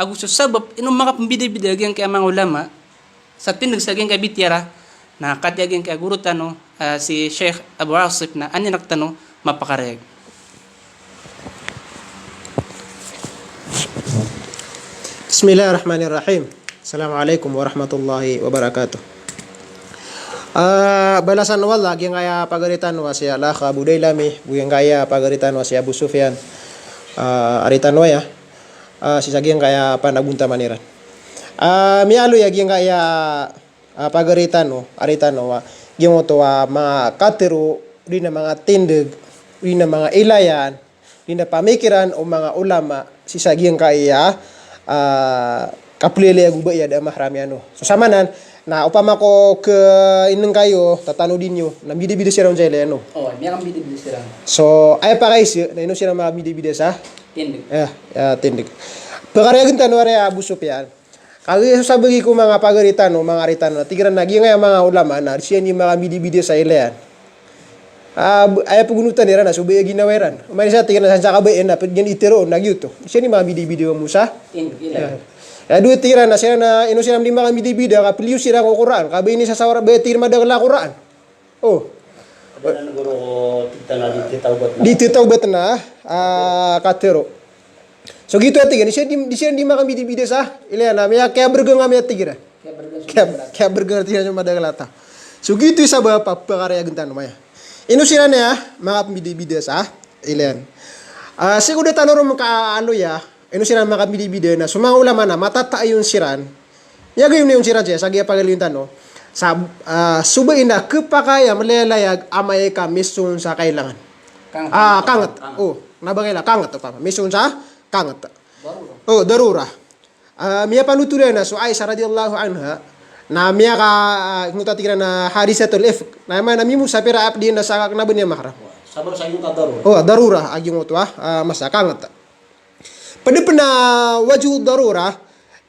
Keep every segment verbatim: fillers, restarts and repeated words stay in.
ago so sabap ino makapmbidabida a giyangkaya manga ulama sa tindg sa giyangkaya bitiara, na katii a giyangkaya goro tano, ah, si Sheikh Abu Asif na aya rektano mapakarayag. Bismillahirrahmanirrahim. Assalamualaikum warahmatullahi wabarakatuh. Ah, balasan o Allah giyangkaya pagari tano a si Al-Akh Abu Dailami, giyangkaya pagari tano a si Abu Sufyan, ah, ari tano aya, ah, sii sa giyangkaya panagontaman iran. Ah, miyaaloy a giyangkaya, ah, pagari tano, ari tano a, giyoto a manga katharo, odi na manga tindg, odi na manga ilayan, odi na pamikiran o manga ulama sii sa giyangkaya, ah, kaplilay ago ba aya da mahram iyan o. So samanan, na opama ko ke ineng kayo, tatanodi niyo, na mbidabida siran sa ilayan o. Oh, miyakambidabida siran. So, aya pakaiza, na ino siran makambidabida sa? Tindg. Eh, ya, tindg. Pagari agen tano ari a Abu Sufyan. Kagiya so sabagi ko manga pagari tano, manga ari tano, na tig iran a giyangkaya manga ulama na di siran di makambidabida sa ilayan. Ah, b-, aya pagonotan iran na so ba aya ginawa iran. Oman isa tig iran a san sa kabaya na ped iyan itharo na giyoto. Di siran di makambidabida o Musa. Tindg, ilayan. Ya. Ya, dowa tig iran na siran na ino siran di makambidabida, kapliyo siran ko Qur'an. Kabaya ini sa sawara ba aya tig iran madakel a Qur'an. Oh. Di titawbat na, ah, katharo. So giyoto a tig iyan, di siran di, di siran di makambidabida sa ilayan a, miyakiyabergeng a miyatig iran. Kiyabergeng, kiyabergeng a tig iran so madakel a taw. So giyoto i sabap a pagari agen tano maya. Ino siran aya makambidabida sa ilayan. Ah, sii ko da tano ron makaaloya, ino siran makambidabida na so manga ulama na matatayon siran. Miyagayon-ayon siran sii sa giya pagaloyin tano. Sa, ah, so ba aya na kepakay a mlalayag amay ka misong sa kailangan. Kanget. Ah, kanget. Kanget. Oh, na ba kailangan kanget, opama. Misong sa kanget. Darura. Oh, darura. Ah, miyapanothol iyan na so Aisha radhiyallahu anha, na miyaka, ah, ngoto a tig iran a hadisatul ifk. Na aya maana na mimosapir a ped iyan na sakn a ba niyan mahram. Sabap sa giyoto a darura. Oh, darura, a giyoto a, ah, masa kanget. Ped pen a wajhu darura,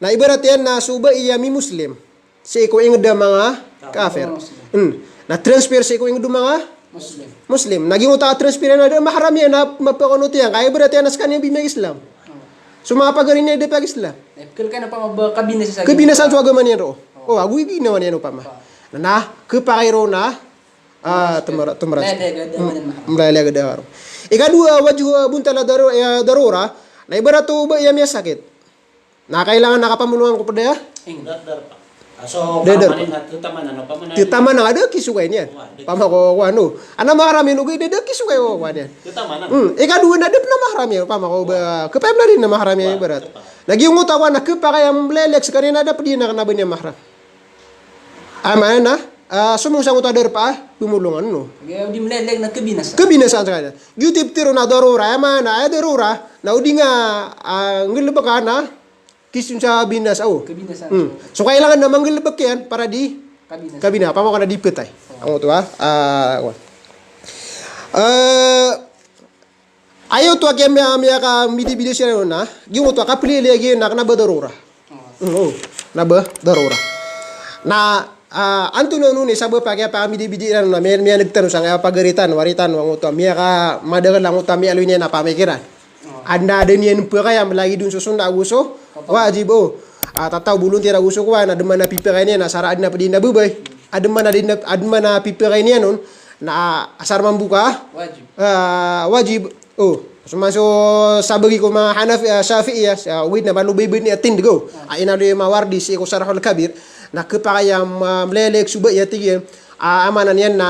na ibarat iyan na so ba aya mimuslim sii ko inged a manga kafir. Kafir. Hmm. Na transfer sii ko inged o manga Muslim. Muslim. Na giyoto a transfer iyan na da mahram iyan na mapakonot iyan. Ka ibarat iyan na sekaniyan ba miyag-Islam. Oh. So manga pagari niyan da pag-Islam. Eh, kal ka na opama ba kabinasa sa, kabinasa so agama niyan roo. Oh. Oh, ago i ginawa niyan opama. Oh. Na, na, kepakay roo na, ah, temera-, temera-, mlalayag a da, hmm, mahram. Mlalayag a da roo. Ikadowa, wajhu, ah, bontal a daru-, eh, darura, na ibarat o ba aya miyasakit. Na kailangan na kapamolongan ko ped a? Ing. Dar-, darpa. Ah, so, da, darpa. Opama na, tetamanan, opama na. Tetamanan, da a kisokay niyan. Wa, da. Opama ko, ko ano. Ana mahram iyan, ogaid da a kisokay ko, ko ano iyan. Tetamanan. Hmm, ikadowa na da pen a mahram iyan, opama ko ba, kepamladi na mahram iyan, ibarat. Wa, tepa. Na giyoto a ko ana kepakay a mlalayag sekaniyan na da ped iyan a kena ba niyan mahram. Aya maana na, ah, somong sa ngoto a darpa, ah, pemolongan, no? Giya di mlalayag na kebinasa. Kebinasaan sekaniyan. Giyoto i petero na darura, aya maana, aya darura, na o di nga, ah, nggalebek a na, kisong sa binasa, oh. Kebinasaan. Hmm. So, kailangan na manggalebek iyan para di kabinasa. Kabina, opama ko na di petay. Oh. Ang oto, ah, ah, wa. Eh, Aya oto a kiya miya-, miyakambidabida siran on na, giyoto a kaplilay a giya na kena ba darura. Oh. Mm, oh, kena ba darura. Na, ah, antonaa on i sabap a kiyapakambidabida iran on na miya-, miyaneg tano sangkaya pagari tano, ari tano, ang oto a miyakamadakl, ang oto a miyaaloy niyan a pamikiran. Oh. Anda aden iyan pekayam lagid on so sunnah ago so wajib, oh. Ah, tataw bolon tira ago so kowan, aden man a pipekay niyan a sara aden a ped iyan a babay. Aden man a, aden man a pipekay niyan on na asar mambo ka wajib. Ah, wajib. Oh, so man so sabagi ko manga Hanafi, ah, Shafi'iyah, sa ogaid na malobaybay niyan a tindeg o. Ah. Ah, inaloy o Mawardi sii ko Sharhul Kabir, na kepakay a, ah, mlelek so ba iya tig iyan, ah, aya maana niyan na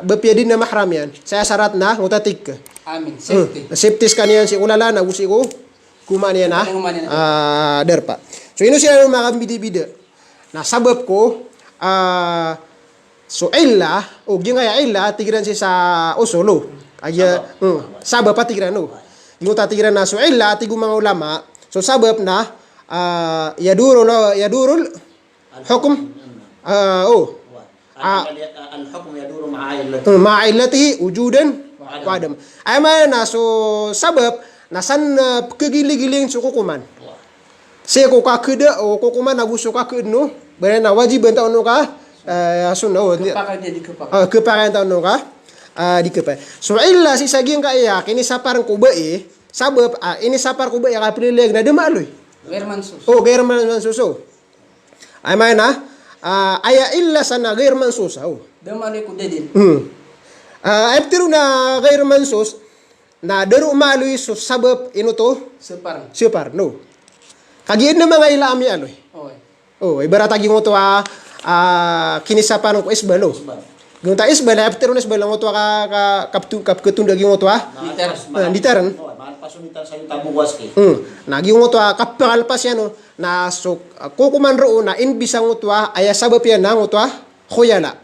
ba piya di na mahram iyan. Sa sarat na ngoto a tig ka. Amin. Hmm. Safety. Safety sekaniyan sii ko lalan ago sii ko kokoman iyan a, kokoman iyan a, ah, darpa. So ino siran makambidabida. Na sabap ko, ah, so illa, o giyangkaya illa, tig iran sii sa usul, o. Aya, sabap. Hmm, sabap a tig iran, o. Giyoto a tig iran na so illa, tig o manga ulama, so sabap na, ah, yadurul, yadurul hukm, ah, o. Ah. Al-, al-hukm yaduru ma'a illatihi. Hmm, ma'a illatihi wujudan wa adam. Aya maana na so sabap, na san, ah, kegiligiling so kokoman. Sii ko kakeda o kokoman ago so kakeda o, ba aya na wajib antaa on ka, eh, sunna, o, kepakay antaa on ka, ah, di kepakay. So illa sii sa giyangkaya kinisapar ko bai, sabap, ah, inisapar ko bai a kapelelek na da maaloy. Ghair mansus. O, ghair man-, mansus, o. Aya maana, ah, aya illa san na ghair mansus, o. Da maaloy ko dalil. Hmm. Ah, aya pitharo na ghair mansus, na da roo maaloy so sabap ino oto? Sapar. Sapar, no. Kagiya adn a manga illa a miyaaloy. Oy. O, ibarat a giyangkoto a, a, kinisapar ko isbal, o. Isbal. Giyangkoto a isbal, aya pitharo na isbal, giyangkoto a ka, ka, kaptu-, kapkatunda giyangkoto a. Nditar. Ah, nditar. O, maana paso nditar sa yuta buwas ki. Hmm. Na giyangkoto a kapangalpas iyan, o. Na so, a, kokoman roo na inibisa giyangkoto a, aya sabap iyan na giyangkoto a khuyala.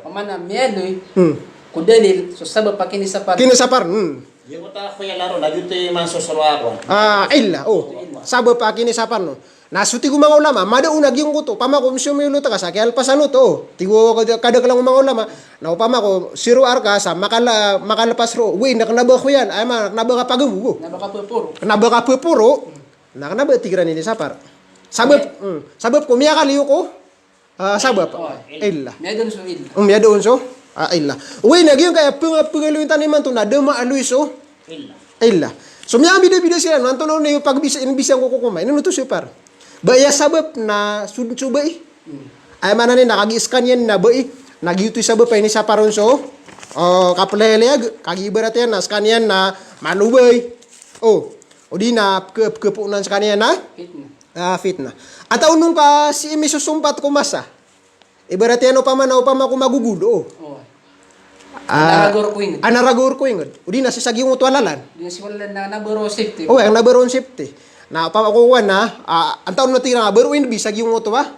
Opama na miyaaloy Hmm. ko dalil, so sabap a kinisapar. Kinisapar, hmm. Giyangkoto a khuyala ron, na giyoto i mansus roo a kowan. Ah, illa, o. Illa. Sabap a kinisapar, no. Na so tig o manga ulama, mada on a giyangkoto, opama ko msomiyolot ka sa kiyalpasan oto. Tig o kada-, kadaklan o manga ulama, na opama ko siro a rka sa makala-, makalpas roo, oway, na kna ba khuyala, aya maana, kna ba kapagamo. Kna ba kapaporo. Kna ba kapaporo. Na kna ba tig iran inisapar. Sabap, Iya. hmm, sabap ko miyakaliyo ko Ah, sabap. O, illa. Illa. Miyada on so illa. Hmm, miyada on so, ah, illa. Oway, na giyangkaya png-, pngaloyin tano imanto na da maaloy so illa. Illa. So miyambidabida siran, antonaa i pagbisa, inibisa ko kokoman. Ino oto sapar? Ba aya sabap na so, so bai. Hmm. Aya maana niyan na kagiya skaniyan na bai. Na giyoto i sabap a inisapar on so, o, kapleleyag, kagiya ibarat iyan na skaniyan na malo bai. O, odi na pke-, pkepoon skaniyan na Fitnah. Ah, fitnah. Antaa on ka sii misosompat ko masa. Ibarat iyan opama na opama ko magogol, o. O. Ah, ana raga ko ingd. Ana raga ko ingd. Odi na sii sa giyangkoto a lalan. Di na sii wala na, na baro safety. O, aya na baro safety. Na opama ko kowan na, ah, antaa on na tig iran a baro inibisa giyangkoto a.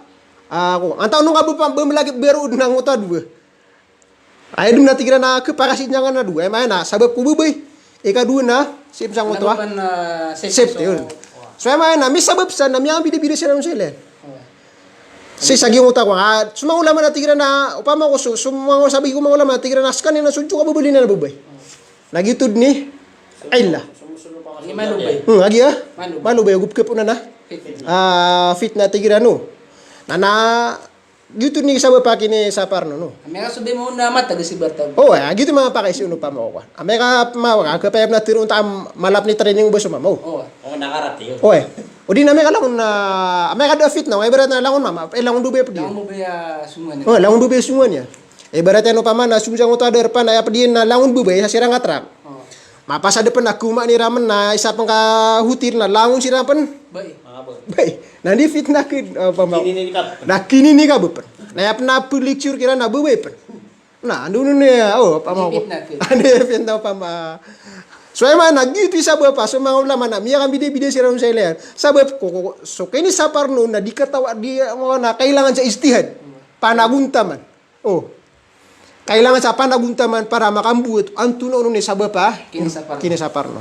Ah, ko. Antaa on ka ba, ba malagid baro na giyangkoto a dowa. Aya dn na tig iran a khapakasii niyan a dowa, aya maana sabap ko babay. Ikadowa na sii sangkoto a. Sabap a, ah, safety. Safety, so, yun. So aya maana misabap san na miyambidabida siran sa ilay. Sii sa giyangkoto a, ah, so manga ulama na tig iran a, opama ko so, so manga sabagi ko manga ulama na tig iran a skaniyan na so dn so kababaloy niyan a babay. Na giyoto dn i illa. Ini malobay. Hmm, lagi a? Malobay. Malobay, go pkepoon a. Fitnah. Ah, fitnah tig iran, no. Na, na, Giyoto i sabap a kinisapar on, no. Amay ka so di mo na matag si barta. O, aya, giyoto i mapakay sii on opama ko kowan. Amay ka ma-, ka, kapayap na tiro ta malap ni training o ba so mama, o. O. O, nakarati, o. O, aya. Odi na amay ka langon na, amay ka da fitnah, o, ibarat na langon mama, eh, langon babay a pd iyan. Langon babay a songowan iyan. O, langon babay a songowan iyan. Ibarat iyan opama na song sangkoto a darpa na aya pd iyan na langon babay sa siran a truck. O. Mapasad pn a koma iran pn na isa pn ka hotel na langon siran pn. Bai. Ah, bai. Bai. Na di fitnah kn, ah, pama. Kinini ka. Na kinini ka ba pn. Na aya pn a plecture kiran na babay pn. Na, ando on iyan, o, pama. Di fitnah kn. Andi fitnah pama. So, aya maana, giyoto i sabap a so manga ulama na miyakambidabida siran sa ilay. Sabap ko, ko, so kinisapar on na di kataw a di, o, na kailangan sa ijtihad. Panagontaman. O. Kailangan sa panagontaman para makamboto antonaa on i sabap a kinisapar. Kinisapar, no.